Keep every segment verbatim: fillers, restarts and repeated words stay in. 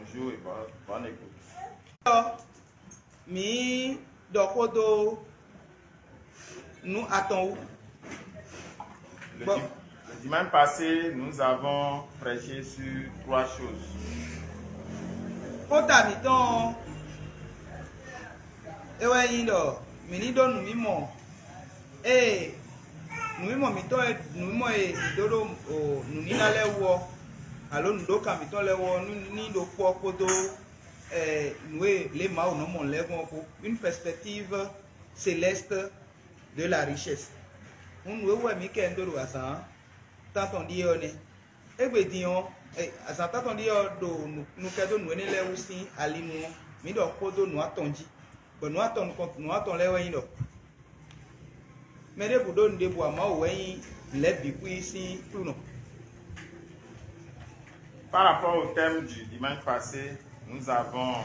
Bonjour et bonne, bonne écoute. Mǐ ɖɔ xó dó nǔ atɔn wú. Le, Bon. Dim-, le dimanche passé, nous avons prêché sur trois choses. Xóta mǐtɔn ɔ́, é wɛ nyí ɖɔ mǐ ní ɖó nǔmimɔ, ée nǔmimɔ mǐtɔn e nǔmimɔ e mǐ ɖó ɖó nǔníná lɛ́ɛ wú ɔ́, alo nǔɖokan mǐtɔn lɛ́ɛ wú ɔ́, nú ní ɖokpó ɔ́ kpódó nǔ e lě Mawu nɔ mɔ nǔ lɛ́ɛ gbɔn ɔ́ kpó, une perspective céleste de la richesse. Hǔn nǔ e wú wɛ mǐ kɛ un dó ɖo azǎn tántɔn ɖíe ɔ́ nɛ́. Égbé din ɔ́, azǎn tántɔn ɖíe ɔ́ ɖo nukɛ́ dó nǔ énɛ́ lɛ́ɛ wú sín ali nu ɔ́, mǐ ɖɔ xó dó nǔ atɔn jí, bɔ nǔ atɔn nukɔn nǔ atɔn lɛ́ɛ wɛ nyí ɖɔ mɛ ɖěbǔ ɖó nǔ ɖěbǔ ǎ, Mawu wɛ nyí lɛ̌ bǐ xwí sín Aklúnɔ. Par rapport au thème du dimanche passé, nous avons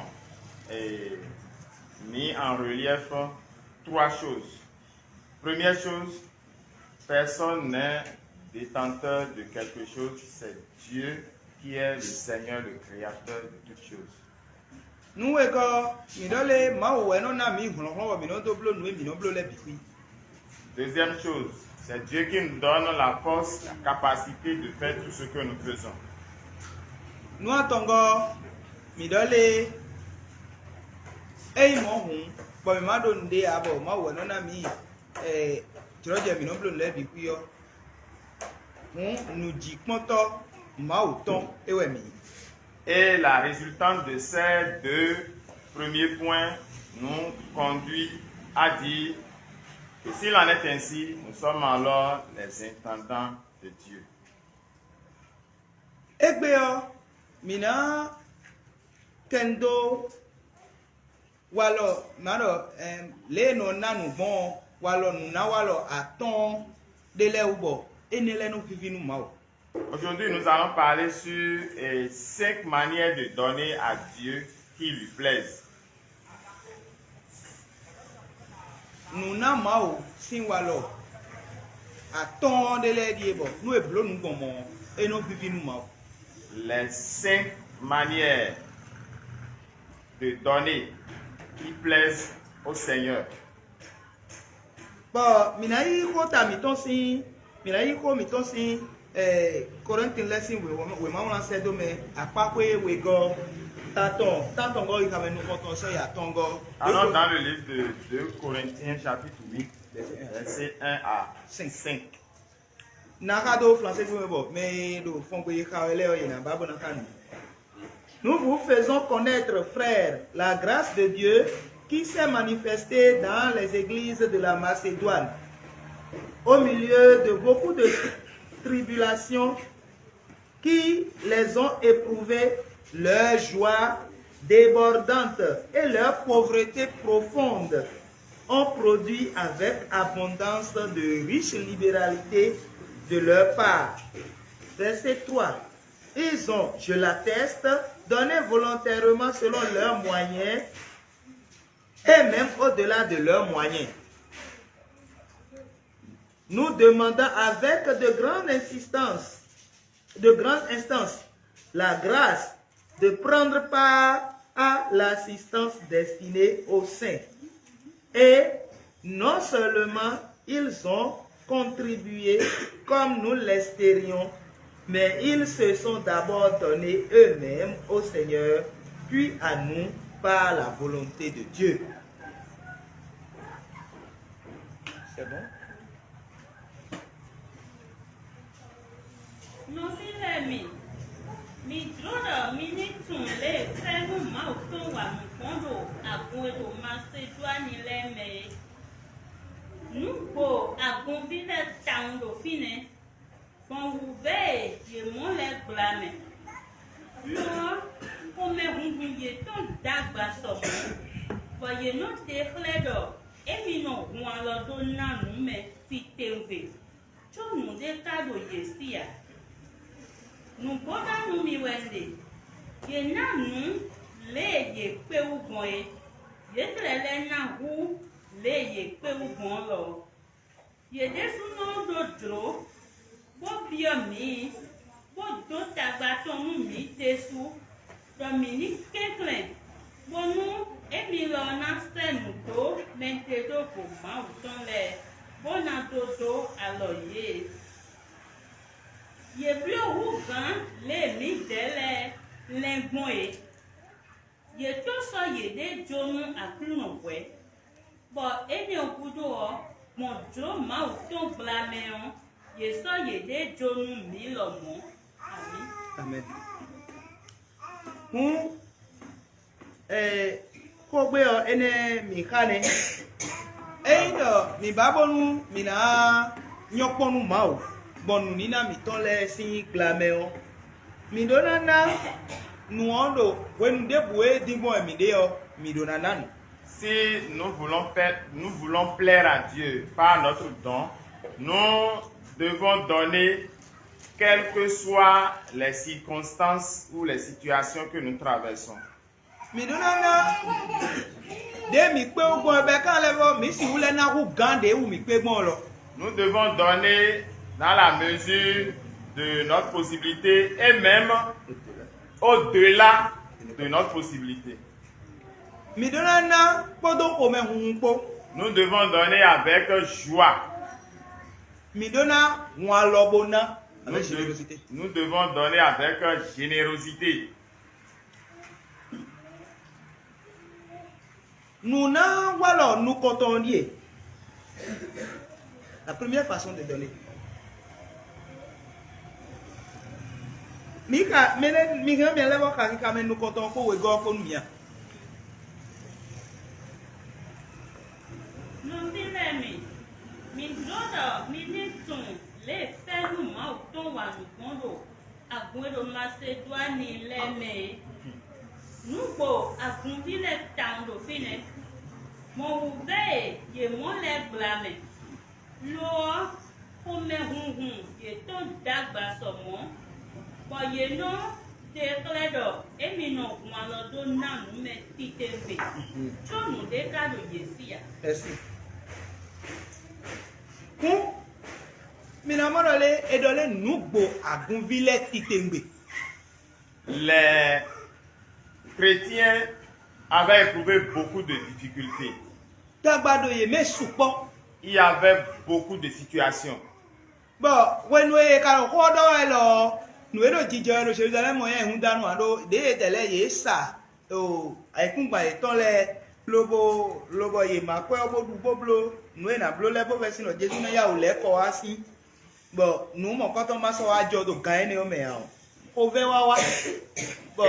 eh, mis en relief trois choses. Première chose, personne n'est détenteur de quelque chose, c'est Dieu qui est le Seigneur, le créateur de toutes choses. Nǔ wegɔ́ ɔ́, mǐ ɖɔ lé Mawu wɛ nɔ ná mǐ hlɔ̌nhlɔ́n bɔ mǐ nɔ dó bló nǔ e mǐ nɔ bló lɛ́ɛ bǐ xwí. Deuxième chose, c'est Dieu qui nous donne la force, la capacité de faire tout ce que nous faisons. Nǔ atɔngɔ́ ɔ́, mǐ ɖɔ lé ényí mɔ̌ hǔn, bɔ mǐ ma ɖó nǔɖé ǎ bɔ Mawu wɛ nɔ ná mǐ jlɔ́jɛ mǐ nɔ bló nǔ lɛ́ɛ bǐ xwí ɔ́, hǔn nǔjíkpɔ́ntɔ́ Mawu tɔn é wɛ mǐ nyí. Et la résultante de ces deux premiers points nous conduit à dire que s'il en est ainsi, nous sommes alors les intendants de Dieu. Égbé ɔ́, mǐ ná kɛ nu dó walɔ, mǎ ɖɔ lě e è nɔ ná nǔ gbɔn ɔ́, walɔ nǔnáwalɔ atɔ́ɔ́n ɖé lɛ́ɛ wú bɔ énɛ́ lɛ́ɛ nɔ víví nú Mawu. Aujourd'hui, nous allons parler sur eh, cinq manières de donner à Dieu qui lui plaisent. Nǔ ná Mawu sín walɔ atɔ́ɔ́n ɖé lɛ́ɛ ɖíe bɔ nú è blǒ nǔ gbɔn mɔ̌ ɔ́, é nɔ víví nú Mawu. Les cinq manières de donner qui plaisent au Seigneur. Bɔ mǐ ná yí xó ta mǐtɔn sín mǐ ná yí xó mǐtɔn sín Korinti lɛ́ɛ sín wěma wlán sɛ́ dó mɛ akpáxwé wegɔ́ tatɔn tatɔngɔ́ yi xamɛ nukɔntɔn sɔ́ yi atɔngɔ́. Allons dans le livre de deux Corinthiens chapitre huit, versets un à cinq. Ná xa dó flansé gbé mɛ bɔ mɛ e ɖo fɔngbe xa wɛ lɛ́ɛ ɔ́, yě ná ba bó ná xa nǔ. Nous vous faisons connaître, frères, la grâce de Dieu qui s'est manifestée dans les églises de la Macédoine, au milieu de beaucoup de tribulations qui les ont éprouvées, leur joie débordante et leur pauvreté profonde ont produit avec abondance de riches libéralités de leur part. Verset trois. Ils ont, je l'atteste, donné volontairement selon leurs moyens et même au-delà de leurs moyens. Nous demandons avec de grande insistance, de grande instance, la grâce de prendre part à l'assistance destinée aux saints. Et non seulement ils ont contribué comme nous l'espérions, mais ils se sont d'abord donnés eux-mêmes au Seigneur, puis à nous par la volonté de Dieu. C'est bon? Nɔví lɛ́ɛ mi, mi jló ɖɔ mi ní tunwun lě e fɛ́nú Mawu tɔn wa nǔ gbɔn ɖo agun e ɖo Masedwani lɛ́ɛ mɛ é. Nǔgbó agunví lɛ́ɛ tawun ɖo fínɛ́, gbɔn wǔvɛ́ e yě mɔ lɛ́ɛ gbla mɛ. Lo ɔ́, xomɛhunhun yětɔn dó agba sɔ mɔ̌, bɔ yě nɔ ɖe xlɛ́ ɖɔ émí nɔ hun alɔ dó ná nǔ mɛ titewungbe, có nǔɖé ka ɖo yě sí ǎ. Nǔgbó ná nú mi wɛ un ɖe; yě ná nǔ lě e yě kpé wú gbɔn é; yě tlɛ lɛ́ ná hú lě e yě kpé wú gbɔn lɔ ɔ́. Yě ɖésúnɔ ɖó jlǒ, bó byɔ́ mǐ, bó dó tagba tɔn nú mǐ ɖésú, ɖɔ mǐ ní kɛnklɛ́n, bónú émí lɔ ná sɛ́ nǔ dó mɛɖeɖóvo Mawu tɔn lɛ́ɛ, bó ná dó dó alɔ yě. Yě bló hú gǎn lě e mǐdɛɛ lɛ́ɛ lɛ́n gbɔn é. Yě tó sɔ́ yěɖée jó nú Aklúnɔ hwɛ̌, bɔ énɛ́ ɔ́ gúdo ɔ́, gbɔn jlǒ Mawu tɔn gbla mɛ ɔ́, yě sɔ́ yěɖée jó nú mǐ lɔmɔ̌. Amǐ. Amɛn. Hǔn, ɛ, xógbé ɔ́ énɛ́ mǐ xa nɛ́. Ényí ɖɔ mǐ ba bónú mǐ ná nyɔ́ kpɔ́n nú Mawu, gbɔn nǔníná mǐtɔn lɛ́ɛ sín gbla mɛ ɔ́, mǐ ɖó ná ná nǔ ɔ́ ɖo hwenu ɖěbǔ e dín gbɔn wɛ mǐ ɖe ɔ́, mǐ ɖó ná ná nǔ. Si nous voulons, faire, nous voulons plaire à Dieu par notre don, nous devons donner quelles que soient les circonstances ou les situations que nous traversons. Mǐ ɖó ná ná ɖě mǐ kpé wú gbɔn é bɛ́ kán lɛ́ vɔ mǐ sixú lɛ́ ná hú gǎn ɖě wú mǐ kpé gbɔn lɔ. Nous devons donner dans la mesure de notre possibilité et même au-delà de notre possibilité. Mǐ ɖó ná ná kpódó xomɛhunhun kpó. Nous devons donner avec joie. Mǐ ɖó ná hun alɔ bó ná. Nous, avec de- générosité. Nous devons donner avec générosité. Nǔ ná walɔ nukɔntɔn ɔ́ ɖíe. La première façon de donner. Mi ka mɛ lɛ mi hɛn mɛ lɛ bɔ xaxixa mɛ nukɔntɔn kpó wegɔ́ kpó nú mia. Nɔví lɛ́ɛ mi, mi jló ɖɔ mi ní tunwun lě e fɛ́nú Mawu tɔn wa nǔ gbɔn ɖo agun e ɖo Masedwani lɛ́ɛ mɛ é. Nǔgbó agunví lɛ́ɛ tawun ɖo fínɛ́. Mɔ wǔvɛ́ e yě mɔ lɛ́ɛ gbla mɛ. Lo ɔ́, xomɛhunhun yětɔn dó agba sɔ mɔ̌, bɔ yě nɔ ɖe xlɛ́ ɖɔ émí nɔ hun alɔ dó ná nǔ mɛ titewungbe, có nǔɖé ka ɖo yě sí ǎ. Ɛsi. Kún, mi ná mɔ ɖɔ lé, è ɖɔ lé nǔgbó agunví lɛ́ɛ titewungbe. Les chrétiens avaient éprouvé beaucoup de difficultés. Tagba ɖo yě mɛ sukpɔ́. Il y avait beaucoup de situations. Bɔ hwenu e è ka ɖo xó ɔ́ ɖɔ wɛ lɔ ɔ́, nǔ e ɖo jijɔ wɛ ɖo Jeluzalɛ́mu ɔ́ nyí ayǐhúndánu ǎ ɖó ɖěe yě dɛ̌ lɛ́ɛ yě sa ɖo ayǐkúngban yětɔn lɛ́ɛ, lobo lobɔ yě ma kwɛ́ ɔ́ bó ɖu bó bló nǔ e è nǎ bló lɛ́ɛ bó vɛ́ sín ɖɔ Jezu ná yá wǔ lɛ́ kɔ wá sín. Bɔ nǔ mɔ̌kɔtɔn ma sɔ́ wá jɔ ɖo gan énɛ́ ɔ́ mɛ ǎ ɔ́, xovɛ́ wá wá, bɔ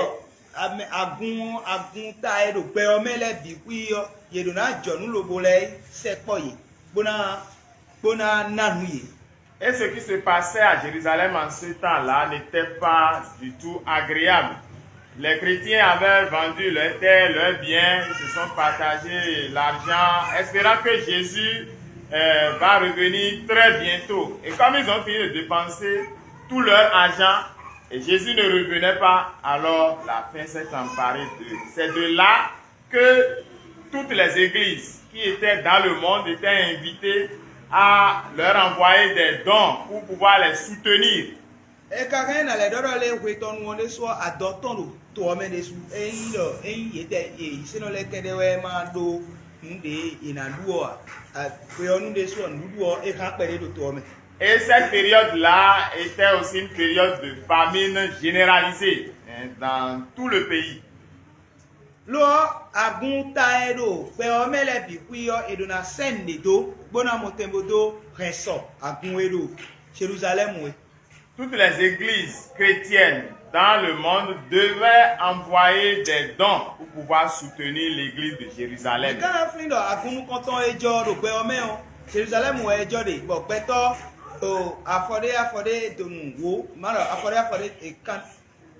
amɛ agun ɔ́ agun ta e ɖo gbɛ ɔ́ mɛ lɛ́ɛ bǐ xwí ɔ́, yě ɖǒ ná jɔ nǔ lobo lɛ́ɛ sɛkpɔ́ yě, bó ná bó ná ná nǔ yě. Et ce qui se passait à Jérusalem en ce temps-là n'était pas du tout agréable. Les chrétiens avaient vendu leurs terres, leurs biens, ils se sont partagés l'argent, espérant que Jésus euh, va revenir très bientôt. Et comme ils ont fini de dépenser tout leur argent, et Jésus ne revenait pas, alors la faim s'est emparée d'eux. C'est de là que toutes les églises qui étaient dans le monde étaient invitées à leur envoyer des dons pour pouvoir les soutenir. E ka hɛn ná lɛ́ ɖɔ ɖɔ lé hwetɔ́nu ɔ́ ɖésú ɔ́, adɔ tɔn ɖo to ɔ́ mɛ ɖésú. Ényí ɖɔ ényí yětɛ yě yi sɛ́nɔ lɛ́ɛ kɛ́ɖɛ́ wɛ ma ɖó nǔ ɖě è nǎ ɖu ɔ́ ǎ, hwe ɔ́ nu ɖésú ɔ́, nǔɖuɖu ɔ́ é hán kpɛɖé ɖo to ɔ́ mɛ. Et cette période-là était aussi une période de famine généralisée, hein, dans tout le pays. Lo ɔ́, agun ta e ɖo gbɛ ɔ́ mɛ lɛ́ɛ bǐ xwí ɔ́, è ɖǒ ná sɛ́ nǔɖé dó, bó ná mɔtɛn bó dó hɛn sɔ agun e ɖo Jeluzalɛ́mu é. Toutes les églises chrétiennes dans le monde devaient envoyer des dons pour pouvoir soutenir l'église de Jérusalem. Mǐ ka ná flín ɖɔ agun nukɔntɔn e jɔ ɖo gbɛ ɔ́ mɛ ɔ́, Jeluzalɛ́mu wɛ é jɔ ɖe, bɔ gbɛtɔ́ ɖo afɔ ɖé afɔ ɖé donu wǒ, má ɖɔ afɔ ɖé afɔ ɖé kan,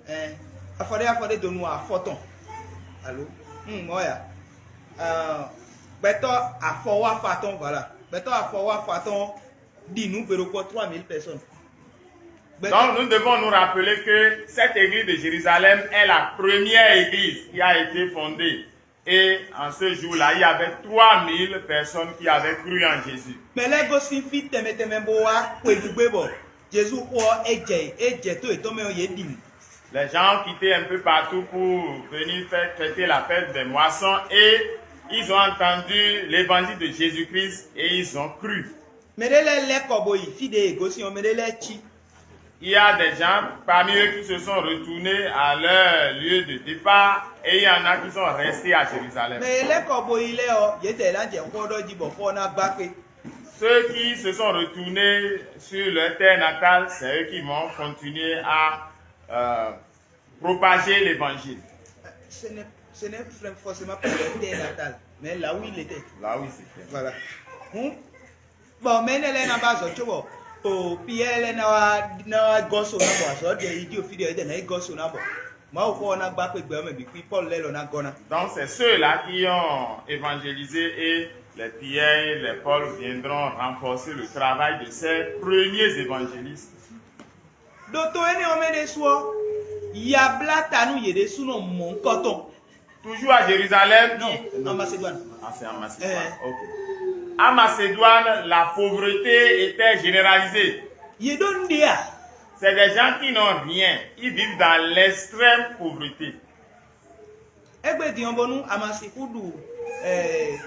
ɛn, afɔ ɖé afɔ ɖé donu afɔ tɔn. Alo, hmm, mɔ̌ ya. Ɛn, gbɛtɔ́ afɔwáfa tɔn, voilà. Gbɛtɔ́ afɔwáfa tɔn ɖi nǔ gbe ɖokpó trois mille personnes. Donc nous devons nous rappeler que cette église de Jérusalem est la première église qui a été fondée. Et en ce jour-là, il y avait trois mille personnes qui avaient cru en Jésus. Mɛ lɛ́ɛ gosín fí tɛnmɛ tɛnmɛ bó wá xwedúgbé bɔ Jezu xó ɔ́ é jɛ é jɛ tó yětɔn mɛ ɔ́ yě ɖi nǔ. Les gens ont quitté un peu partout pour venir faire fêter la fête des moissons et ils ont entendu l'évangile de Jésus-Christ et ils ont cru. Mɛ ɖé lɛ́ɛ lɛ́ kɔ bo yi fí ɖě e gosín ɔ́, mɛ ɖé lɛ́ɛ cí. Il y a des gens parmi eux qui se sont retournés à leur lieu de départ et il y en a qui sont restés à Jérusalem. Mɛ e lɛ́ kɔ bo yi lɛ́ɛ ɔ́, yědɛɛ ná jɛ xó ɔ́ ɖɔ jí bɔ xó ɔ́ ná gbá kpé. Ceux qui se sont retournés sur leur terre natale, c'est eux qui vont continuer à euh, propager l'évangile. Ce n'est ce n'est forcément pas le terre natale, mais là où il était. Là où ils étaient. Voilà. Hum. Bon, mɛ énɛ́ lɛ́ɛ ná ba azɔ̌ cóbɔ o Piyɛ́ɛ lɛ́ɛ ná wá ná wá gɔ́ so ná bɔ azɔ̌ ɖe yi jí o fí ɖé ɔ́, é ná yi gɔ́ so ná bɔ Mawu xɔ ɔ́ ná gbá kpé gbɛ ɔ́ mɛ bǐ kpí Pɔ́lu lɛ́ɛ lɔ ná gɔ́ ná. Donc c'est ceux-là qui ont évangélisé et les Pierre et les Paul viendront renforcer le travail de ces premiers évangélistes. Ɖo to énɛ́ ɔ́ mɛ ɖésú ɔ́, ya blá ta nú yě ɖésúnɔ mɔ̌hunkɔtɔn. Toujours à Jérusalem. Non, en Macédoine. Ah, c'est en Macédoine. Ok. À Macédoine, la pauvreté était généralisée. Yě ɖó nǔɖé a? C'est des gens qui n'ont rien. Ils vivent dans l'extrême pauvreté. Égbé din ɔ́ bónú a ma sixú ɖu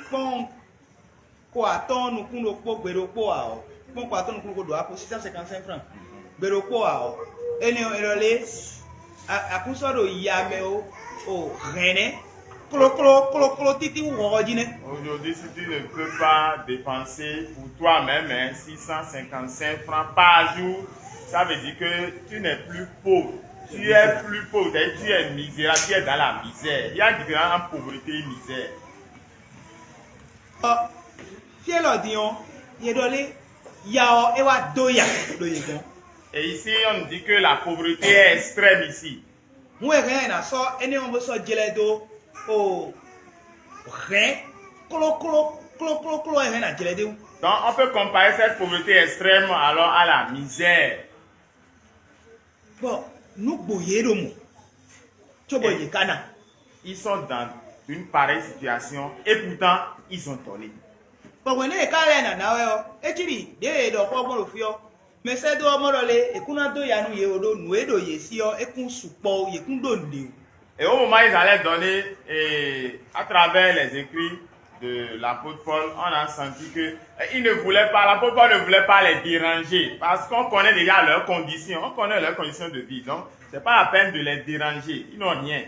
kpɔ́n ko atɔ́ɔ́n nukún ɖokpó gbe ɖokpó ǎ ɔ́, kpɔ́n ko atɔ́ɔ́n nukún ɖokpó ɖo apo six cent cinquante cinq francs gbe ɖokpó ǎ ɔ́, énɛ́ ɔ́, é ɖɔ lé akúsɔ ɖo ya mɛ ó, o hɛ̌nnɛ́ klókló klókló títí wú hɔhɔ jí nɛ́. Aujourd'hui, si tu ne peux pas dépenser pour toi-même hein, six cent cinquante-cinq francs par jour, ça veut dire que tu n'es plus pauvre. Tu es plus pauvre, c'est-à-dire tu es misérable, tu es dans la misère. Il y a une différence entre pauvreté et misère. Ɔ, fí élɔ́ din ɔ́, yě ɖɔ lé ya ɔ́, é wá dó ya ɖo yě gɔ́n. Et ici, on nous dit que la pauvreté est extrême ici. Hǔn e hɛn ɛ ná sɔ́ énɛ́ ɔ́ bó sɔ́ jlɛ́ dó o hɛ̌n klókló klóklókló e hɛn ná jlɛ́ dó wú. Donc, on peut comparer cette pauvreté extrême alors à la misère. Bon, nǔgbó yě ɖo mɔ cóbɔ yě ká ná. Ils sont dans une pareille situation et pourtant, ils ont donné. Bɔ hwɛ̌n nú yě ká lɛ́ nǎ ná wɛ ɔ́, é cí ɖi ɖěe è ɖɔ xó ɔ́ gbɔn ɖo fí ɔ́, mɛsɛ́dó ɔ́ mɔ ɖɔ lé è kún ná dó ya nú yě ó ɖó nǔ e ɖo yě sí ɔ́, é kún sukpɔ́ ó, yě kún ɖó nǔɖé ó. Et au moment où ils allaient donner, et à travers les écrits de l'apôtre Paul, on a senti que eh, il ne voulait pas, l'apôtre Paul ne voulait pas les déranger parce qu'on connaît déjà leurs conditions, on connaît leurs conditions de vie. Donc, c'est pas la peine de les déranger, ils n'ont rien.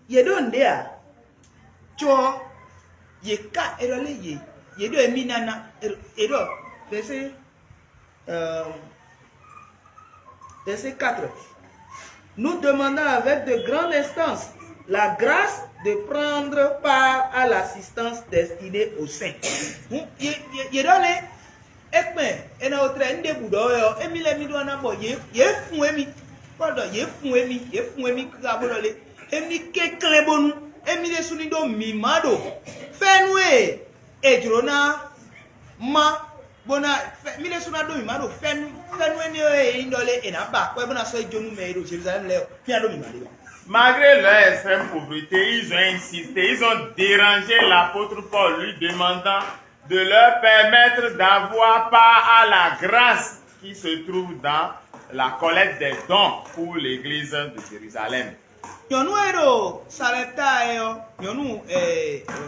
Yě ɖó nǔɖé ǎ, có ɔ́, yě ká è ɖɔ lé yě yě ɖo émí ná ná è ɖɔ vɛsé euh, verset quatre. Nous demandons avec de grandes instances la grâce de prendre part à l'assistance destinée aux saints. Yě ɖɔ lé é kpɛn è nɔ tlɛ nu ɖěbǔ ɖɔ wɛ ɔ́, émí lɛ́ɛ mí ɖó ná bɔ yě fun émí, kpɔ́ ɖɔ yě fun émí, yě fun émí káká bó ɖɔ lé émí kɛnklɛ́n bónú émí ɖésú ní ɖó mǐmá ɖo fɛ́nú e è jlǒ ná má bó ná mí ɖésú ná ɖó mǐmá ɖo fɛ́nú fɛ́nú énɛ́ e nyí ɖɔ lé è nǎ ba akwɛ́ bó ná sɔ́ yi jó nú mɛ e ɖo Jeluzalɛ́mu lɛ́ɛ ɔ́, mí ná ɖó mǐmá ɖé ba. Malgré leur extrême pauvreté, ils ont insisté, ils ont dérangé l'apôtre Paul, lui demandant de leur permettre d'avoir part à la grâce qui se trouve dans la collecte des dons pour l'église de Jérusalem. Nyɔ̌nu e ɖo Salɛta é ɔ́, nyɔ̌nu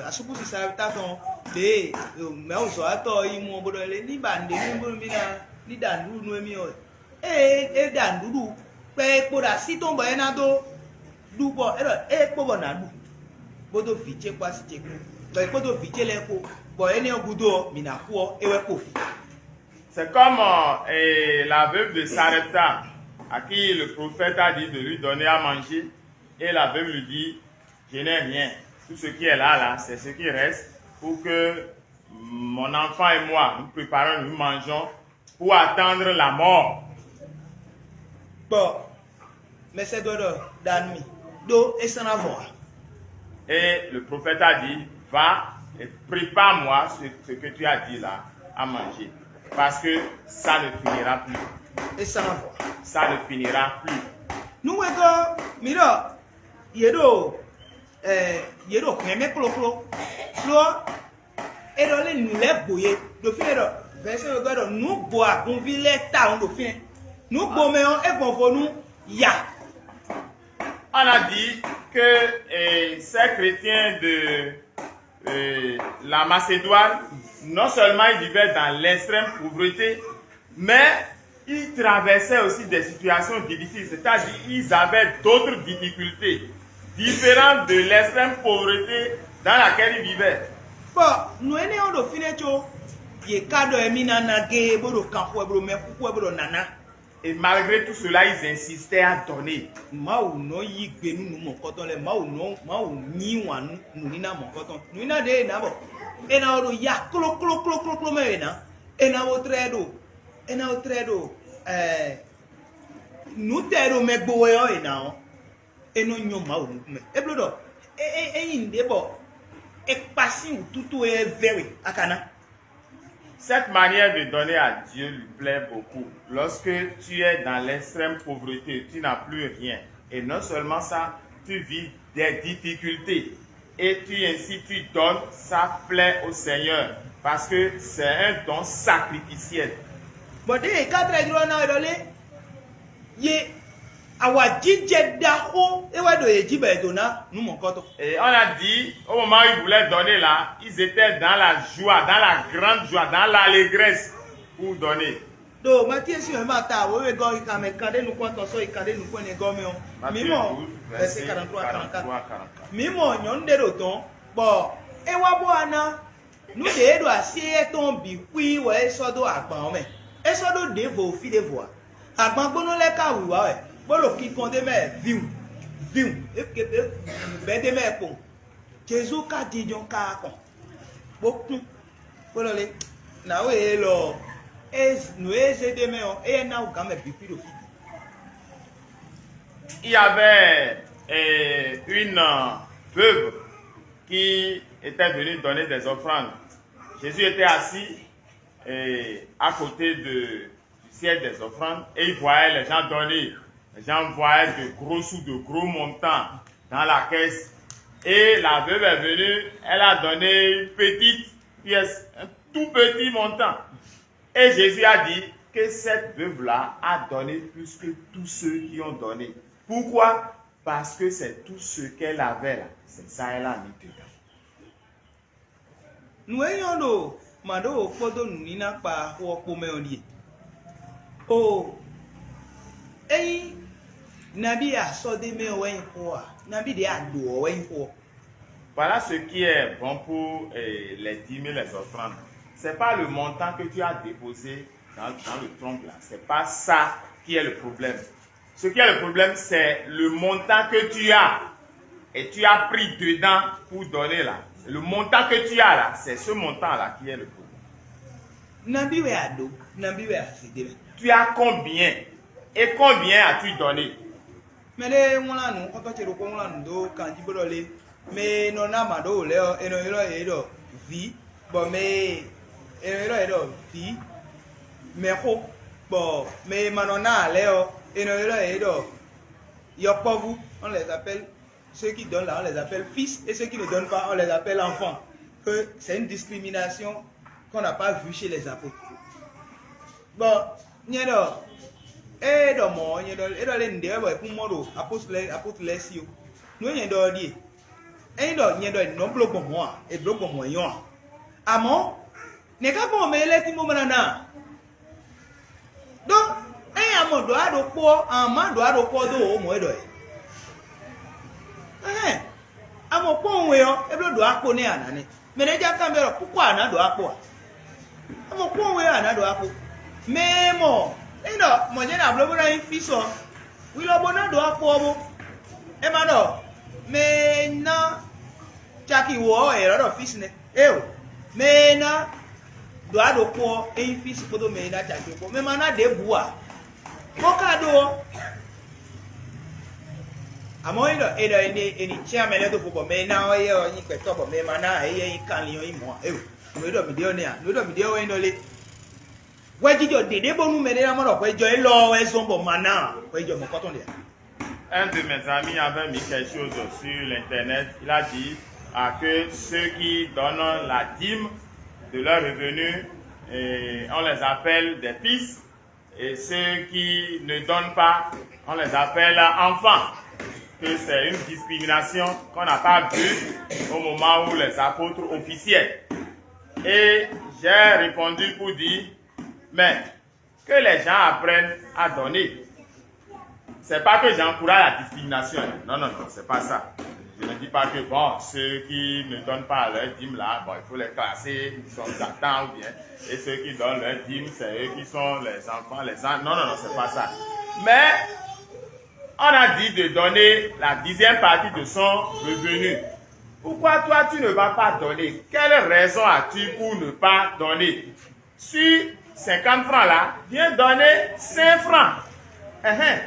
asúkúsi Salɛta tɔn ɖě mɛ̌wuzɔ́watɔ́ ɔ́ yi mɔ bó ɖɔ lé ní ba nǔɖé nú bónú mí ná ní ɖa nǔɖuɖu nú émí ɔ́, ée é ɖa nǔɖuɖu kpɛ e kpo ɖo así tɔn bɔ é ná dó ɖu bɔ é ɖɔ ée kpo bɔ nǎ ɖu, kpódó vǐ ce kpó asi ce kpó, bɔ é kpódó vǐ ce lɛ́ɛ kpó, bɔ énɛ́ ɔ́ gúdo ɔ́, mǐ ná kú ɔ́, é wɛ kpo vǐ. C'est comme euh, et la veuve de Sarepta, à qui le prophète a dit de lui donner à manger, et la veuve lui dit, je n'ai rien. Tout ce qui est là, là, c'est ce qui reste pour que mon enfant et moi, nous préparons, nous mangeons pour attendre la mort. Bon, mɛsɛ́dó ɖɔ ɖa nú mì ɖó é sɔ́ ná vɔ ǎ. Et le prophète a dit, va et prépare-moi ce, ce que tu as dit là à manger. Parce que ça ne finira plus. É sɔ́ ná vɔ ǎ. Ça ne finira plus. Nú wegɔ́ mǐ ɖɔ yě ɖo ɛ yě ɖo hɛ̌n mɛ klókló. Lo ɔ́, é ɖɔ lé nǔ lɛ́ɛ gbo yě ɖo fínɛ́ ɖɔ vɛ̌sɛ́n wegɔ́ ɖɔ nǔ gbo agunví lɛ́ɛ tawun ɖo fínɛ́. Nǔ gbo mɛ ɔ́, é gbɔn vo nú Ya. On a dit que euh, ces chrétiens de euh, la Macédoine, non seulement ils vivaient dans l'extrême pauvreté, mais ils traversaient aussi des situations difficiles, c'est-à-dire ils avaient d'autres difficultés différentes de l'extrême pauvreté dans laquelle ils vivaient. Bɔ nǔ énɛ́ ɔ́ ɖo fínɛ́ có yě ká ɖɔ émí ná ná géé bó ɖo kanxo wɛ bó ɖo mɛ xúxú wɛ bó ɖɔ nǎná. Et malgré tout cela, ils insistaient à donner. Mawu nɔ yí gbe nú nǔ mɔ̌kɔtɔn lɛ́ɛ. Mawu nɔ Mawu yí wǎn nú nǔníná mɔ̌kɔtɔn. Nǔníná ɖě e ná bɔ è nǎ ɖo ya klóklóklókló mɛ e ná è nǎ wo tlɛ ɖo è nǎ wo tlɛ ɖo ɛɛ nǔ tɛ e ɖo mɛ gbo wɛ ɔ́ è nǎ ɔ́, é nɔ nyɔ́ Mawu nukún mɛ. É bló ɖɔ é é é nyí nǔɖé bɔ è kpa sín wǔtútú e vɛ́ we a ka ná. Cette manière de donner à Dieu lui plaît beaucoup. Lorsque tu es dans l'extrême pauvreté, tu n'as plus rien. Et non seulement ça, tu vis des difficultés. Et tu ainsi tu donnes, ça plaît au Seigneur. Parce que c'est un don sacrificiel. Bɔ ɖěe ká tlɛ jló ná wɛ ɖɔ lé ye awǎjijɛ ɖaxó é wɛ ɖo yě jí bɔ è dǒ ná nǔ mɔ̌kɔtɔn. Et on a dit, au moment où ils voulaient donner là, ils étaient dans la joie, dans la grande joie, dans l'allégresse pour donner. Ɖo Matíe sín wěma ta wěwegɔ́ yi kanmɛ kanɖé nukún atɔn sɔ́ yi kanɖé nukún ɛnɛ gɔ́ mɛ ɔ́, mǐ Matthieu mɔ douze, vɛsɛ verset quarante-trois à quarante-quatre. Mǐ mɔ nyɔ̌nu ɖé ɖo tɔn bɔ é wá bó wá ná nǔ ɖě e ɖo así éyɛ́ tɔn bǐ xwí wɛ é sɔ́ dó agban ɔ́ mɛ. É sɔ́ ɖó ɖěvo fí ɖěvo ǎ. Agbangbónɔ lɛ́ɛ ka wǐwá wɛ, bó ɖo kinkɔn d'é mɛ vǐwun vǐwun, é ke é bɛ̌ d'é mɛ kpowun. Jezu ka jínjɔ́n káá kɔn, bó kún, bó ɖɔ lé: Nǎwe élɔ́ ɔ́, é nǔ e é zé d'é mɛ ɔ́, éyɛ́ ná wú gǎn mɛ bǐ xwí ɖo fí bǐ. Il y avait euh, une euh, veuve qui était venue donner des offrandes. Jésus était assis euh, à côté de, du siège des offrandes et il voyait les gens donner. Les gens voyaient de gros sous, de gros montants dans la caisse. Et la veuve est venue, elle a donné une petite pièce, un tout petit montant. Et Jésus a dit que cette veuve-là a donné plus que tous ceux qui ont donné. Pourquoi? Parce que c'est tout ce qu'elle avait là, c'est ça elle a mis dedans. Nǔ e nyɔ́ ɖo mǎɖówǒ kpódó nǔníná kpa xó ɔ́ kpó mɛ ɔ́ ɖíe: O, ényí nabí e a sɔ́ d'é mɛ ɔ́ wɛ nyí xó ɔ́ a, nabí ɖě a ɖǒ ɔ́ wɛ nyí xó ɔ́. Voilà ce qui est bon pour euh, les dîmes et les offrandes. C'est pas le montant que tu as déposé dans, dans le trompe là. C'est pas ça qui est le problème. Ce qui est le problème, c'est le montant que tu as. Et tu as pris dedans pour donner là. Le montant que tu as là, c'est ce montant-là qui est le problème. Nabí wɛ a ɖǒ, nabí wɛ a zě ɖ'é mɛ. Tu as combien? Et combien as-tu donné? Mɛ ɖé wlán nǔ, xɔ́ntɔn ce ɖokpó wlán nǔ dó kan jí bó ɖɔ lé: Mɛ e nɔ ná mǎ ɖó wǒ lɛ́ɛ ɔ́, è nɔ ylɔ́ yě ɖɔ vǐ, bɔ mɛ e è nɔ ylɔ́ yě ɖɔ vǐ mɛxó, bɔ mɛ e ma nɔ ná ǎ lɛ́ɛ ɔ́, è nɔ ylɔ́ yě ɖɔ yɔkpɔ́vú, on les appelle, ceux qui donnent là, on les appelle fils, et ceux qui ne donnent pas, on les appelle enfants. Que c'est une discrimination qu'on n'a pas vue chez les apôtres. Bon, nyɛ ɖɔ, ée ɖɔ mɔ̌ ɔ́, nyɛ ɖɔ é ɖɔ lé nǔɖé wɛ bɔ è kún mɔ ɖo apôtre lɛ́ɛ apôtre lɛ́ɛ sí ó. Nǔ e nyɛ ɖɔ ɔ́ ɖíe: ényí ɖɔ nyɛ ɖɔ è nɔ́ bló gbɔn mɔ̌ ǎ, è blǒ gbɔn mɔ̌ é nyɔ́ ǎ. Amɔ̌, nɛ̌ ká gbɔn mɛ e lɛ́ tín bó ma ná ná ǎ? Ɖó ényí a mɔ ɖǒ a ɖokpó ɔ́, a má ɖǒ a ɖokpó ɔ́ dó wǒ mɔ̌ é ɖɔ ɛ. Ɛhɛn, a mɔ kpɔ́n we ɔ́, é bló ɖǒ akpo nɛ́ a nǎ nɛ́. Mɛ ɖé jɛ akán bɛ́ ɖɔ kúkú a nǎ ɖǒ akpo a? A mɔ kpɔ́n we ɔ́, a nǎ ɖǒ akpo. Mɛ e mɔ é ɖɔ mɔ̌ jɛ́n ɖo abló bó ná nyí fí sɔ, hwi lɔ bó ná ɖǒ akpo ɔ́ bó. É ma ɖɔ mɛ e ná caki wǒ ɔ́ wɛ è nɔ ɖɔ físi nɛ́. Éeǒ, mɛ e ná ɖǒ a ɖokpó ɔ́, é nyí físi kpódó mɛ e ná caki kpó. Mɛ ma ná ɖěbǔ ǎ, bó ka ɖó ɔ́. Amɔ̌ é ɖɔ è ɖɔ è nǐ è nǐ cyán mɛ lɛ́ɛ dó fo bɔ mɛ e ná ɔ́ éyɛ́ ɔ́ nyí gbɛtɔ́ bɔ mɛ e ma ná ǎ éyɛ́ nyí kanlin ɔ́ nyí mɔ̌ ǎ. Éeǒ, nǔ e ɖɔ mǐ ɖe ɔ́ nɛ́ ǎ. Nǔ e ɖɔ mǐ ɖe ɔ́ wɛ nyí ɖɔ lé: hwɛjijɔ ɖě ɖé bónú mɛɖé ná mɔ ɖɔ hwɛjɔ élɔ́ ɔ́ wɛ zɔ́n bɔ ma ná ǎ, hwɛjijɔ mɔ̌kɔtɔn ɖe ǎ. Un de mes amis avait mis quelque chose sur l'internet. Il a dit ah, que ceux qui donnent la dîme de leurs revenus, et on les appelle des fils. Et ceux qui ne donnent pas, on les appelle enfants. Que c'est une discrimination qu'on n'a pas vue au moment où les apôtres officiaient. Et j'ai répondu pour dire, mais que les gens apprennent à donner. C'est pas que j'encourage la discrimination. Non, non, non, c'est pas ça. Je ne dis pas que, bon, ceux qui ne donnent pas leur dîme là, bon, il faut les classer, ils sont Satan ou bien. Et ceux qui donnent leur dîme, c'est eux qui sont les enfants, les enfants. Non, non, non, c'est pas ça. Mais on a dit de donner la dixième partie de son revenu. Pourquoi toi tu ne vas pas donner? Quelle raison as-tu pour ne pas donner? Sur cinquante francs là, viens donner cinq francs. Hein, hein.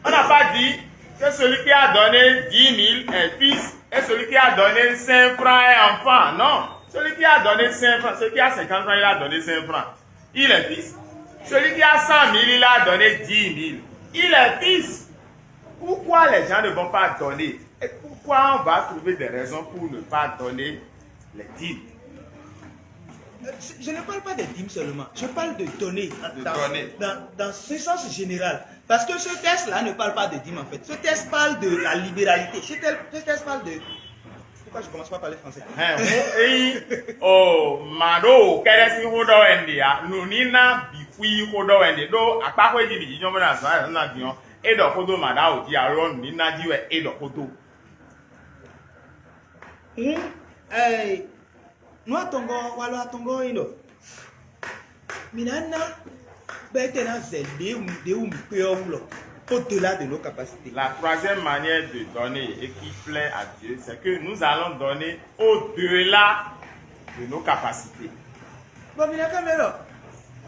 On n'a pas dit que celui qui a donné dix mille est fils et celui qui a donné cinq francs est enfant. Non. Celui qui a donné cinq francs, celui qui a cinquante francs, il a donné cinq francs. Il est fils. Celui qui a cent mille, il a donné dix mille. Il est fils. Pourquoi les gens ne vont pas donner? Et pourquoi on va trouver des raisons pour ne pas donner les dîmes? Euh, je ne parle pas des dîmes seulement, je parle de donner. De dans, donner. Dans, dans ce sens général. Parce que ce texte-là ne parle pas de dîmes en fait. Ce texte parle de la libéralité. Ce texte parle de. Pourquoi je commence pas par parler français? Hɛn, hun eyi o màɖó kɛɖɛ sín xó ɖɔ wɛ un ɖe ǎ. Nǔníná bǐ xwí xó ɖɔ wɛ un ɖe ɖó akpáxwé jí bǐ jínjɔ́n bó ná zɔn azɔ̌ ná din ɔ́, é ɖɔ xó dó màɖá wǒ jí ǎ, ɖó nǔníná jí wɛ é ɖɔ xó dó. Hǔn, ɛɛ, nǔ atɔngɔ́, walɔ atɔngɔ́ ɔ́ nyí ɖɔ mǐ ná ná bɔ é tɛ́ ná zɛ ɖě wú ɖě wú mǐ kpé ɔ́ wú lɔ, au-delà de nos capacités. La troisième manière de donner et qui plaît à Dieu, c'est que nous allons donner au-delà de nos capacités. Bɔ mǐ ná ká mɛ ɖɔ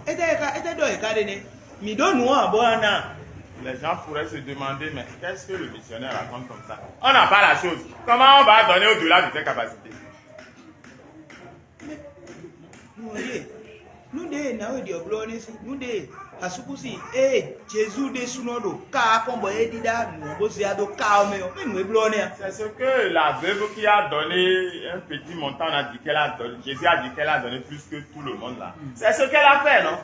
étɛ́ é ká étɛ́ ɖɔ è ká ɖe nɛ́? Mǐ ɖó nǔ ɔ́ ǎ bó ná ná a? Les gens pourraient se demander, mais qu'est-ce que le missionnaire raconte comme ça? On n'a pas la chose. Comment on va donner au-delà de ses capacités? Nǔ ɔ́ ɖíe nú ɖěe nǎwe ɖi ɔbló ɔ́ nɛ́ sín nú ɖěe asúkúsi ée Jezu ɖésúnɔ ɖo ká ɔ́ kɔn bɔ é ɖíɖá nǔ ɔ́ bó zé wá ɖó ká ɔ́ mɛ ɔ́, é nǔ e bló ɔ́ nɛ́ a? C'est ce que la veuve qui a donné un petit montant, on a dit qu'elle a donné, Jésus a dit qu'elle a donné plus que tout le monde là. C'est ce qu'elle a fait, non?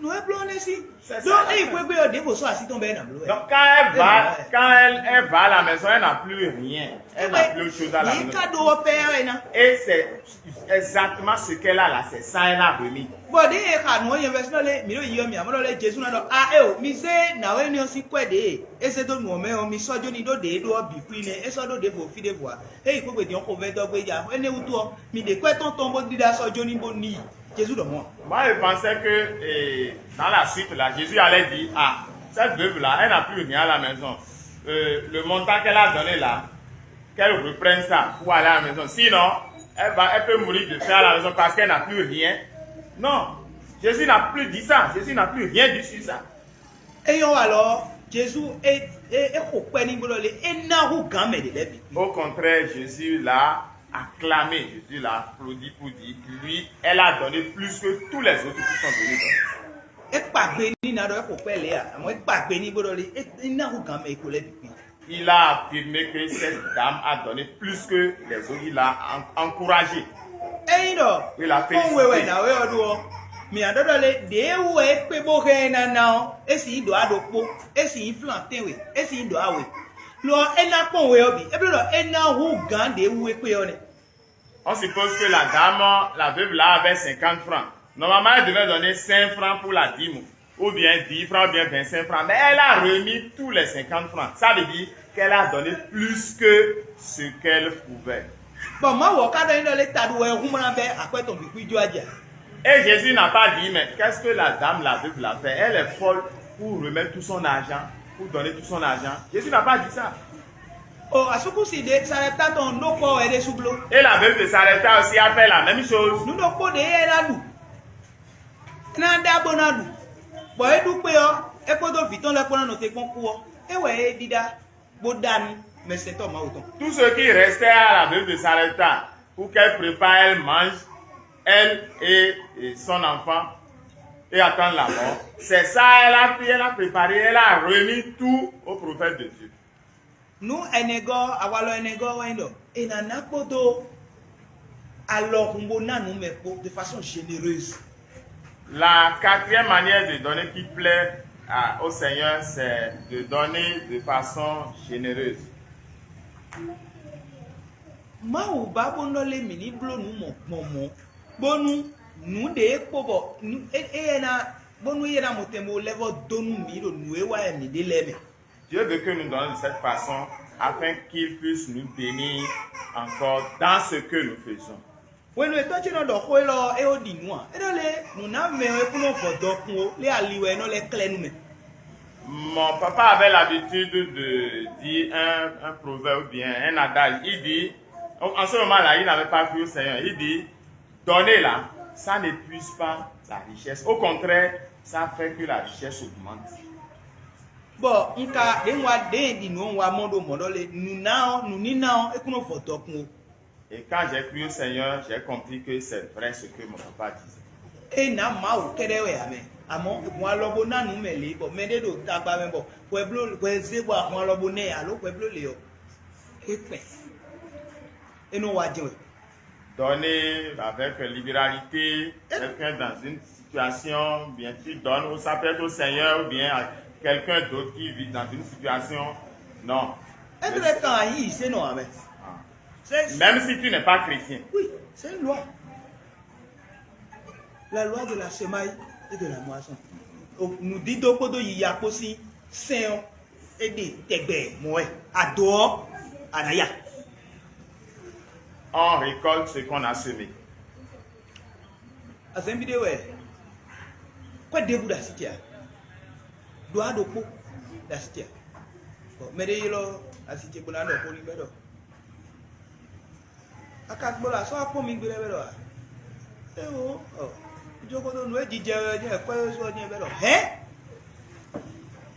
Nǔ e bló ɔ́ nɛ́ sín. Ɖó ényí xwé gbe ɔ́, ɖěvo sɔ́ así tɔn bɔ é nǎ bló wɛ. Donc quand elle va, quand elle, elle va à la maison, elle n'a plus rien. Elle n'a plus autre chose à la maison. Yě ká ɖó ɔ́ pɛ́ ɔ́ é ná. Et c'est exactement ce qu'elle a là, c'est ça elle a remis. Bɔ ɖěe e xa nǔ ɔ́ nyɛ vɛ́ sínɔ lé mǐ ɖo yi ɔ́ mǐ amɔ́ ɖɔ lɛ́ Jezu ná ɖɔ a éo mi zé nǎwe énɛ́ ɔ́ sín kwɛ́ ɖě e é zé dó nǔ ɔ́ mɛ ɔ́ mi sɔ́ jó ní ɖó ɖě e ɖó ɔ́ bǐ kwín nɛ́ é sɔ́ ɖó ɖěvo fí ɖěvo ǎ. É yi xwé gbe din ɔ́ xovɛ́ dɔ́ gbé ja énɛ́ wútu ɔ́ mi ɖe kwɛ́ tɔn tɔn bó ɖíɖá sɔ́ jó ní bó ní yi. Jezu ɖɔ mɔ̌ a? Moi, je pensais que eh, dans la suite là, Jésus allait dire, ah, cette veuve là, elle n'a plus rien à la maison. Euh, le montant qu'elle a donné là, qu'elle reprenne ça pour aller à la maison. Sinon, elle va, elle peut mourir de faim à la maison parce qu'elle n'a plus rien. Non, Jésus n'a plus dit ça. Jésus n'a plus rien dit sur ça. Éyɔ́ alɔ Jezu é é é xo kpɛ́ ní gbɔdɔ lé é ná hú gǎn mɛ ɖě lɛ́ɛ bǐ. Au contraire, Jésus l'a acclamé, Jésus l'a applaudi pour dire, lui, elle a donné plus que tous les autres qui sont venus donner. É kpa gbe ní ná ɖɔ é xo kpɛ́ lě a, àmọ́ é kpa gbe ní gbɔdɔ lé é é ná hú gǎn mɛ é ko lɛ́ɛ bǐ kpí. Il a affirmé que cette dame a donné plus que les autres, il l'a en- encouragé. Ényí ɖɔ kpɔ́n we wɛ nǎwe ɔ́ ɖó ɔ́, mǐ ná ɖɔ ɖɔ lé ɖěe wú wɛ é kpé bó hɛn ɛ ná ná ɔ́, é sì nyí ɖǒ aɖokpó, é sì nyí flantɛ́n we, é sì nyí ɖǒ awe. Lo ɔ́, é ná kpɔ́n we ɔ́ bǐ, é bló ɖɔ é ná hú gǎn ɖě wú é kpé ɔ́ nɛ́. On suppose que la dame, la veuve là avait cinquante francs. Normalement, elle devait donner cinq francs pour la dîme, ou bien dix francs, ou bien vingt-cinq francs. Mais elle a remis tous les cinquante francs. Ça veut dire qu'elle a donné plus que ce qu'elle pouvait. Bon, moi, on regarde dans les tas de ouais, on m'a fait à quoi ton bicuit du adia. Et Jésus n'a pas dit, mais qu'est-ce que la dame, la veuve, l'a fait? Elle est folle pour remettre tout son argent, pour donner tout son argent. Jésus n'a pas dit ça. O asukusi ɖe Sarepta tɔn ɖo kpɔ wɛ ɖe su blo. Et la veuve de Sarepta aussi a fait la même chose. Nu ɖokpó ɖe yɛ na ɖu. Na ɖa bó na ɖu. Bɔ é ɖu kpé ɔ́, é kpódó vǐ tɔn lɛ́ɛ kpó ná nɔ te kpɔ́n kú ɔ́, é wɛ é ɖíɖá bó ɖa nú mɛsɛntɔ́ Mawu tɔn. Tous ceux qui restaient à la veuve de Sarepta pour qu'elle prépare, elle mange, elle et, et son enfant, et attendre la mort. C'est ça, elle a pris, elle a préparé, elle a remis tout au prophète de Dieu. Nǔ ɛnɛgɔ́ awalɔ ɛnɛgɔ́ wɛ nyí ɖɔ è nǎ ná kpódó alɔhun bó ná nǔ mɛ kpó de façon généreuse. La quatrième manière de donner qui plaît à- au Seigneur, c'est de donner de façon généreuse. Mawu ba bó nɔ lé mǐ ní bló nǔ mɔ̌ gbɔn mɔ̌, bónú nǔ ɖě kpo bɔ nú é é ná bónú é ná mɔtɛnbó lɛ́ vɔ dó nú mǐ ɖo nǔ e wa wɛ mǐ ɖe lɛ́ɛ mɛ. Dieu veut que nous donnons de cette façon afin qu'il puisse nous bénir encore dans ce que nous faisons. Hwenu e tɔ́ ce nɔ ɖɔ xó élɔ́ ɔ́, é ó ɖi nǔ ǎ. É ɖɔ lé nǔ ná mɛ ɔ́ é kún nɔ vɔ dɔkun ó, lé ali wɛ é nɔ lɛ́ klɛ́ nú mɛ. Mon papa avait l'habitude de dire un, un proverbe ou bien un adage. Il dit, en ce moment-là, il n'avait pas cru au Seigneur. Il dit, donner là, ça n'épuise pas la richesse. Au contraire, ça fait que la richesse augmente. Bɔ un ka ɖě un wa ɖě un ɖi nǔ ɔ́ un wa mɔ ɖo mɔ̌ ɖɔ lé, nǔ ná ɔ́, nǔníná ɔ́, é kún nɔ vɔ dɔkun ó. Et quand j'ai cru au Seigneur, j'ai compris que c'est vrai ce que mon papa disait. É nǎ Mawu kɛ́ɖɛ́ wɛ ǎ mɛ, amɔ̌ hun alɔ bó ná nǔ mɛ lě, bɔ mɛɖé ɖo tagba mɛ bɔ hwɛ bló hwɛ zé bɔ ahun alɔ bó nɛ ɛ alo hwɛ bló lě ɔ́, é kpɛn, é nɔ wa jɛ́n wɛ. Donner avec libéralité quelqu'un dans une situation, bien tu donnes ou ça peut être au Seigneur ou bien à quelqu'un d'autre qui vit dans une situation. Non. Être kan ayi se nɔ amɛ. C'est- Même si tu n'es pas chrétien. Oui, c'est une loi. La loi de la semaille et de la moisson. Nǔdídó kpódó yiya kpó sín sɛn ɔ́, é ɖe tɛgbɛ mɔ̌ wɛ. Ado ɔ́, a nǎ ya. On récolte ce qu'on a semé. Azɛnbi ɖé wɛ. Kwɛ ɖěbǔ ɖo así ce a? Ɖo a ɖokpó ɖo así ce a? Bɔ mɛ ɖé ylɔ́ así ce bó ná ɖɔ xó n'i bɔ é ɖɔ. A ka gblɔ asɔ́ akpɔ́n mi gbe lɛ́ɛ bɔ é ɖɔ a? Éwo, ɔ, jókòtò nǔ e jijɛ wɛ jɛ kwɛ́yózú ɔ́ jɛ bɔ é ɖɔ hɛ̌?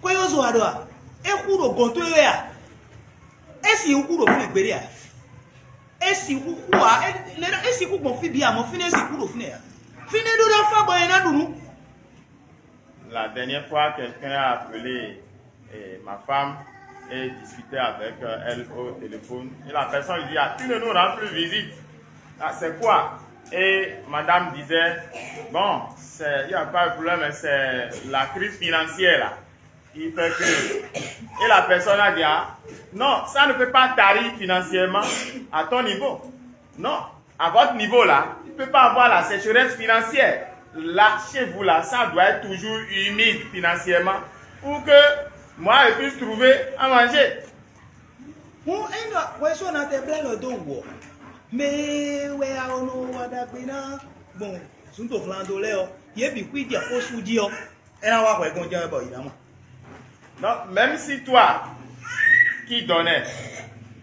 Kwɛ́yózú a ɖɔ a? É xú ɖo gɔ̌n towe wɛ a? É sixú xú ɖo fínɛ́ gbeɖé a? É sixú xú a? É lɛ́ é sixú gbɔn fí bǐ a mɔ̌ fínɛ́ é sixú ɖo fínɛ́ a? Fínɛ́ ɖó ná fá bɔ é ná ɖu nǔ. La dernière fois, quelqu'un a appelé eh, ma femme et discuté avec euh, elle au téléphone. Et la personne lui dit, ah, tu ne nous rends plus visite. Ah, c'est quoi? Et madame disait, bon, c'est- il n'y a pas de problème, mais c'est la crise financière là. Il fait que... Et la personne a dit, ah, non, ça ne peut pas tarir financièrement à ton niveau. Non, à votre niveau là, il ne peut pas avoir la sécheresse financière. Là, chez vous là, ça doit être toujours humide financièrement pour que moi je puisse trouver à manger. Hǔn ényí wɛ̌sɔ́natɛn blɛ́ lɔ dó wǔ ɔ́, mɛ e wɛ a nɔ wa ɖagbe ná gbɔn zǔndohlando lɛ́ɛ ɔ́, yě bǐ xwíjɛ xó sú jí ɔ́, é ná wá hwɛ gɔ́n jɛ́n wɛ bɔ yě ná mɔ. Donc, même si toi qui donnais,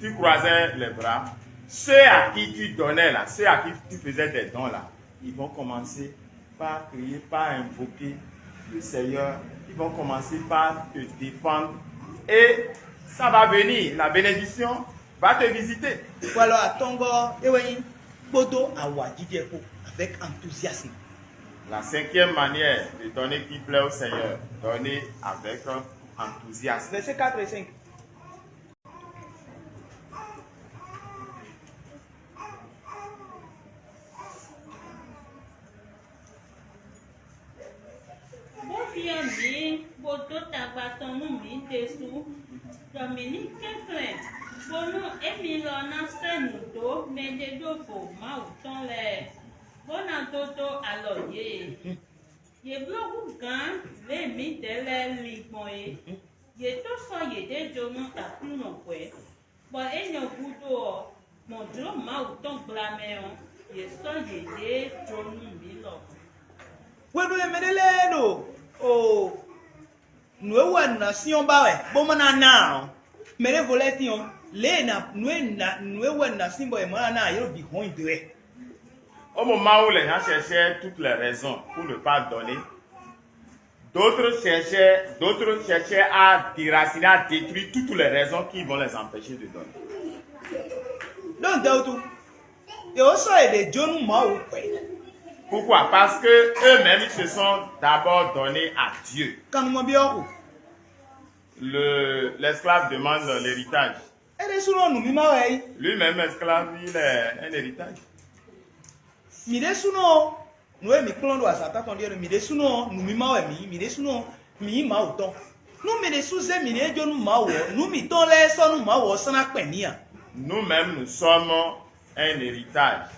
tu croisais les bras, ceux à qui tu donnais là, ceux à qui tu faisais des dons là, ils vont commencer par crier, par invoquer le Seigneur, ils vont commencer par te défendre et ça va venir, la bénédiction va te visiter. Hwɛ lɔ atɔ́ngɔ́ é wɛ nyí kpódó awǎjijɛ kpó, avec enthousiasme. La cinquième manière de donner qui plaît au Seigneur, donner avec enthousiasme. Verset quatre et cinq. Bó byɔ́ mǐ bó dó tagba tɔn nú mǐ ɖésú, ɖɔ mǐ ní kɛnklɛ́n, bónú émí lɔ ná sɛ́ nǔ dó mɛɖeɖóvo Mawu tɔn lɛ́ɛ, bó ná dó dó alɔ yě. Yě bló hú gǎn lě e mǐdɛɛ lɛ́ɛ lin gbɔn é. Yě tó sɔ́ yěɖée jó nú Aklúnɔ hwɛ̌, bɔ énɛ́ gúdo ɔ́, gbɔn jlǒ Mawu tɔn gbla mɛ ɔ́, yě sɔ́ yěɖée jó nú mǐ lɔmɔ̌. Hwenu e mɛɖé lɛ́ɛ ɖo o nǔ e wɛ nǔ ná syɔ́n ba wɛ, bó ma ná ná ǎ ɔ́, mɛɖěvo lɛ́ɛ tín ɔ́, lě e nǔ e nǔ e wɛ nǔ ná sín bɔ è mǎ ná ná ǎ, yě ɖo bǐ hɔn nyi dǒ wɛ. Au moment où les gens cherchaient toutes les raisons pour ne pas donner, d'autres cherchaient, d'autres cherchaient à déraciner, à détruire toutes les raisons qui vont les empêcher de donner. Ɖó ŋdɛ wutu, yě wǒ sɔ́ yě ɖě jó nú Mawu hwɛ̌. Pourquoi? Parce que eux-mêmes, ils se sont d'abord donnés à Dieu. Kannumɔ byɔ́ xo. Le, l'esclave demande l'héritage. É ɖésúnɔ nǔmímá wɛ é nyí. Lui-même, esclave, il est un héritage. Mǐ ɖésúnɔ ɔ́, Nǔ e mǐ kplɔ́n ɖo azǎn tántɔn ɖíe nú mǐ ɖésúnɔ ɔ́, nǔ mímá wɛ mǐ nyí, mǐ ɖésúnɔ mǐ nyí Mawu tɔn. Nú mǐ ɖésú zé mǐɖée jó nú Mawu ɔ́, nǔ mǐtɔn lɛ́ɛ sɔ́ nú Mawu ɔ́ sɔ́ ná kpɛn mǐ ǎ. Nous-mêmes, nous sommes un héritage.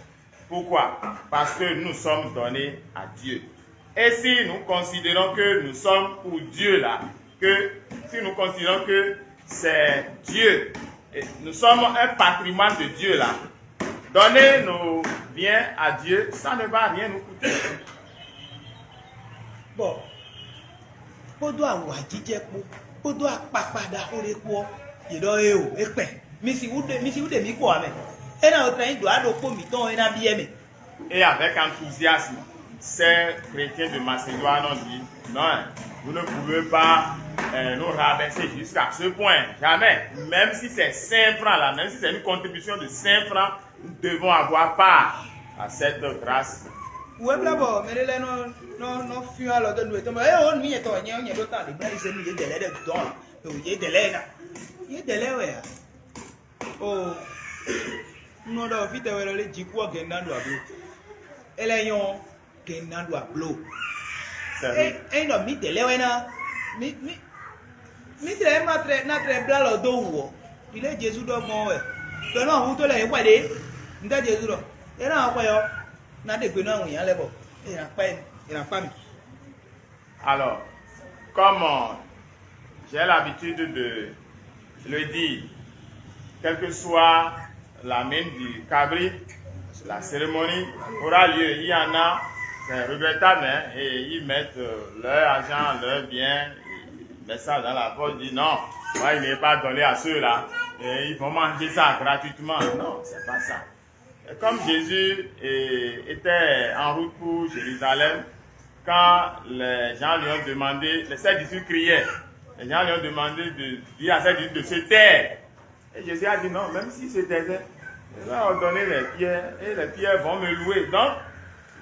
Pourquoi? Parce que nous sommes donnés à Dieu. Et si nous considérons que nous sommes pour Dieu là, que si nous considérons que c'est Dieu, et nous sommes un patrimoine de Dieu là, donner nos biens à Dieu, ça ne va rien nous coûter. Bɔ kpódó awǎjijɛ kpó, kpódó akpakpa ɖaxó ɖé kpó ɔ́, yě ɖɔ éeǒ, é kpɛn. Mi sixú ɖe mi sixú ɖe mǐ kpo ǎ mɛ. É ná wɛ tlɛ nyí ɖǒ aɖokpó mǐtɔn e ná byɔ́ mɛ. Et avec enthousiasme, ces chrétiens de Macédoine ont dit, non, vous ne pouvez pas euh, nous rabaisser jusqu'à ce point. Jamais. Même si c'est cinq francs là, même si c'est une contribution de cinq francs, nous devons avoir part à cette grâce. Wěblá bɔ mɛ ɖé lɛ́ɛ nɔ nɔ nɔ fyɔ́n alɔ dó nú yětɔn bɔ ée o nǔ nyɛtɔn nyɛ nyɛ ɖó tán ɖě bla yi se nú yědɛɛ lɛ́ɛ ɖe dɔn a, ɖo yědɛɛ lɛ́ɛ ná yědɛɛ lɛ́ɛ wɛ a. O un nɔ ɖɔ fítɛ́ wɛ lɔ lé jǐkú ɔ́ gɛ̌n ná ɖo ablo. É lɛ́ nyɔ́ gɛ̌n ná ɖo ablo. Ényí ɖɔ mǐdɛɛ lɛ́ɛ wɛ ná mí mí mí tlɛ ma tlɛ ná tlɛ blá lɔ dó wǔ ɔ́, ɖi lé Jezu ɖɔ gbɔn wɛ ɖɔ nɔ hútó lɛ yě xwɛ ɖě. Un ɖɔ Jezu ɖɔ é ná xwɛ ɔ́, ná ɖe gbe nú awǐnnya lɛ́ɛ bɔ é ná kpá é é ná kpá mì. Alors, comme euh, j'ai l'habitude de le dire, quelle que soit la mine du cabri, la cérémonie aura lieu. Il y en a, c'est regrettable, hein, et ils mettent euh, leur argent, leur bien, ils mettent ça dans la poche, disent non, moi je ne vais pas donner à ceux-là, et ils vont manger ça gratuitement. Non, c'est pas ça. Comme Jésus était en route pour Jérusalem, quand les gens lui ont demandé, les sept disciples criaient, les gens lui ont demandé de dire à sept disciples de se taire. Et Jésus a dit non, même s'ils se taisaient, je vais ordonner les pierres et les pierres vont me louer. Donc,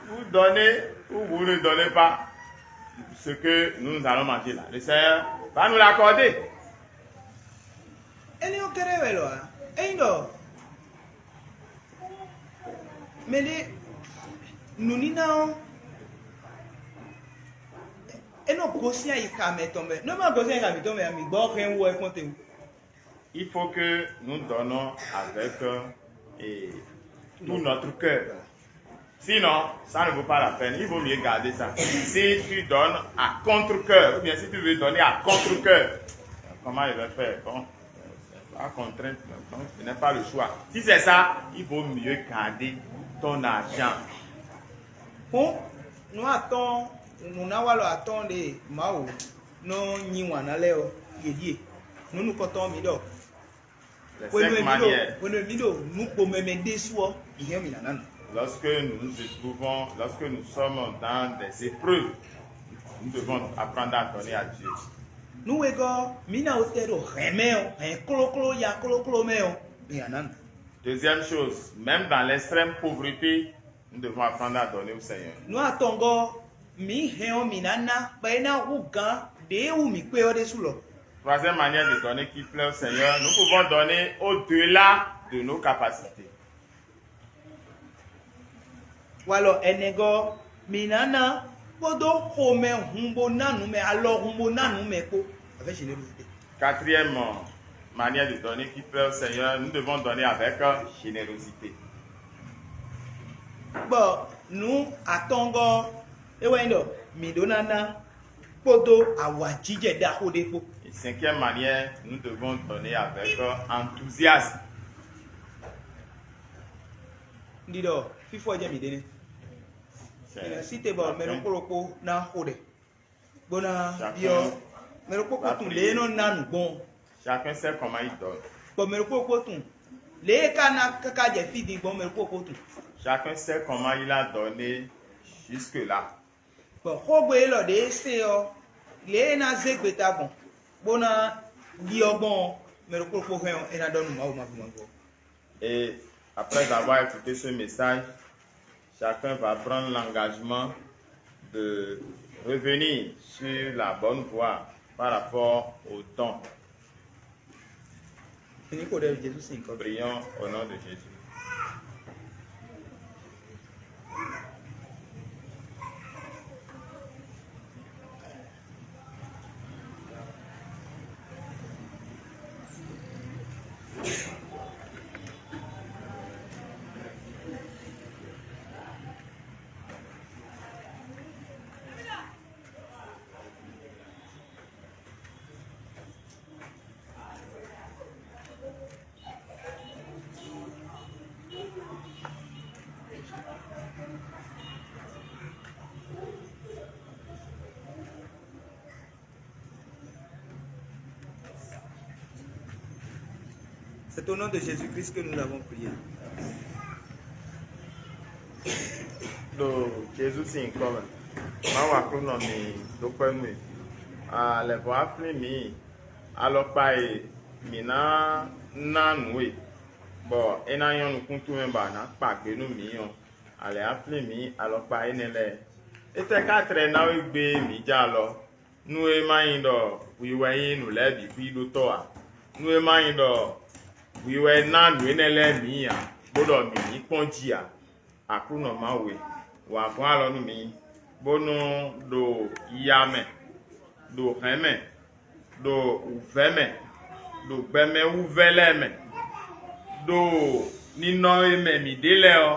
vous donnez ou vous ne donnez pas ce que nous allons manger là. Le Seigneur va nous l'accorder. Énɛ́ ɔ́ kɛ́ɖɛ́ wɛ lɔ ǎ. Ényí ɖɔ mɛɖé nǔníná ɔ́, é nɔ gosín ayixa mɛtɔn mɛ. Nú é ma gosín ayixa mǐtɔn mɛ ǎ, mǐ gbɔ hɛn wú wɛ kpɔ́n tewun. Il faut que nous donnons avec euh, et tout notre cœur. Sinon, ça ne vaut pas la peine. Il vaut mieux garder ça. Si tu donnes à contre-cœur, ou bien si tu veux donner à contre-cœur, comment il va faire? Bon, c'est pas contrainte, donc je n'ai pas le choix. Si c'est ça, il vaut mieux garder ton argent. Hǔn nǔ atɔ́ɔ́n nǔnáwalɔ atɔ́ɔ́n ɖe Mawu nɔ nyi wǎn ná lɛ́ɛ ɔ́, yě ɖíe. Nǔ nukɔntɔn ɔ́ mǐ ɖɔ. Les cinq manières. Hwenu e mǐ ɖo nǔ kpomɛ mɛ ɖésú ɔ́, mǐ hɛn mǐ ná ná nǔ. Lorsque nous nous éprouvons, lorsque nous sommes dans des épreuves, nous devons apprendre à donner à Dieu. Nú wegɔ́ mǐ ná wotɛ́ ɖo hɛ̌n mɛ ɔ́, hɛ̌n klókló ya klókló mɛ ɔ́, mǐ ná ná nǔ. Deuxième chose, même dans l'extrême pauvreté, nous devons apprendre à donner au Seigneur. Nǔ atɔngɔ́, mǐ hɛn ɔ́ mǐ ná ná, bɔ é ná hú gǎn ɖě wú mǐ kpé ɔ́ ɖésú lɔ. Troisième manière de donner qui plaît au Seigneur, nous pouvons donner au-delà de nos capacités. Walɔ ɛnɛgɔ́, mǐ ná ná kpódó xomɛ hun bó ná nǔ mɛ, alɔ hun bó ná nǔ mɛ kpó. Avec générosité. Quatrième manière de donner qui plaît au Seigneur, nous devons donner avec générosité. Bɔ nǔ atɔngɔ́ é wɛ nyí ɖɔ mǐ ɖó ná ná kpódó awǎjijɛ ɖaxó ɖé kpó. Et cinquième manière, nous devons donner avec enthousiasme. Un ɖi ɖɔ fífó ɔ́ jɛ mǐ ɖe nɛ́. Mǐ ná sí te bɔ mɛ ɖokpó ɖokpó ná xo ɖɛ, bó ná byɔ́ mɛ ɖokpó ɖokpó tunwun lě e é nɔ ná nǔ gbɔn. Chacun sait comment il donne. Bɔ mɛ ɖokpó ɖokpó tunwun lě e é ka ná káká jɛ fí din gbɔn, mɛ ɖokpó ɖokpó tunwun. Chacun sait comment il a donné jusque-là. Bɔ xógbe élɔ́ ɖě é se ɔ́, lě e é ná zé gbeta gbɔn, bó ná ɖyɔ́ gbɔn ɔ́, mɛ ɖokpó ɖokpó hɛn ɔ́, é ná ɖɔ nú Mawu mavɔ mavɔ. Et après avoir écouté ce message, chacun va prendre l'engagement de revenir sur la bonne voie par rapport au don. Prions au nom de Jésus. C'est au nom de Jésus-Christ que nous avons prié. Ɖo Jezu sín nyǐkɔ mɛ, Mawu Aklúnɔ mi ɖó kpɛ́ nú we. Alɛ̌vɔ́ wá flín mǐ alɔkpa e mǐ ná ná nǔ we, bɔ é ná nyɔ́ nukún towe mɛ bɔ a nǎ kpa gbe nú mǐ ɔ́, alɛ̌ wá flín mǐ alɔkpa énɛ́ lɛ́ɛ. Étɛ́ ka tlɛ ná we gbé mǐ jɛ alɔ? Nú é má nyí ɖɔ hwi wɛ nyí nǔ lɛ́ɛ bǐ xwíɖótɔ́ ǎ, nú é má nyí ɖɔ hwi wɛ ná nǔ énɛ́ lɛ́ɛ mǐ ǎ, bó ɖɔ mǐ ní kpɔ́n jí ǎ. Aklúnɔ Mawu e, wa gɔ́n alɔ nú mǐ, bónú ɖo ya mɛ, ɖo hɛ̌n mɛ, ɖo wǔvɛ́ mɛ, ɖo gbɛmɛ wúvɛ́ lɛ́ɛ mɛ, ɖo ninɔ e mɛ mǐ ɖe lɛ́ɛ ɔ́,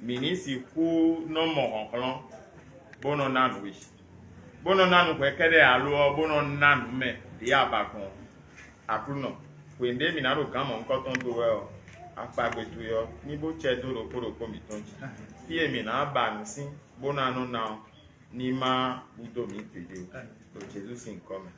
mǐ ní sixú nɔ mɔ hlɔ̌nhlɔ́n, bó nɔ ná nǔ we, bó nɔ ná nǔ hwɛ kɛ́ɖɛ́ alo ɔ́, bó nɔ ná nǔ mɛ ɖě a ba gbɔn. Aklúnɔ, hwenu ɖě mǐ ná ɖo gǎn mɔ̌hunkɔtɔn dó wɛ ɔ́, akpagbe towe ɔ́ ní bó cɛ dó ɖokpó ɖokpó mǐtɔn jí. Fí e mǐ ná ba nǔ sín bó ná nɔ ná ɔ́, ní má búdó mǐ gbeɖé ó. Ɖo Jezu sín nyǐkɔ mɛ.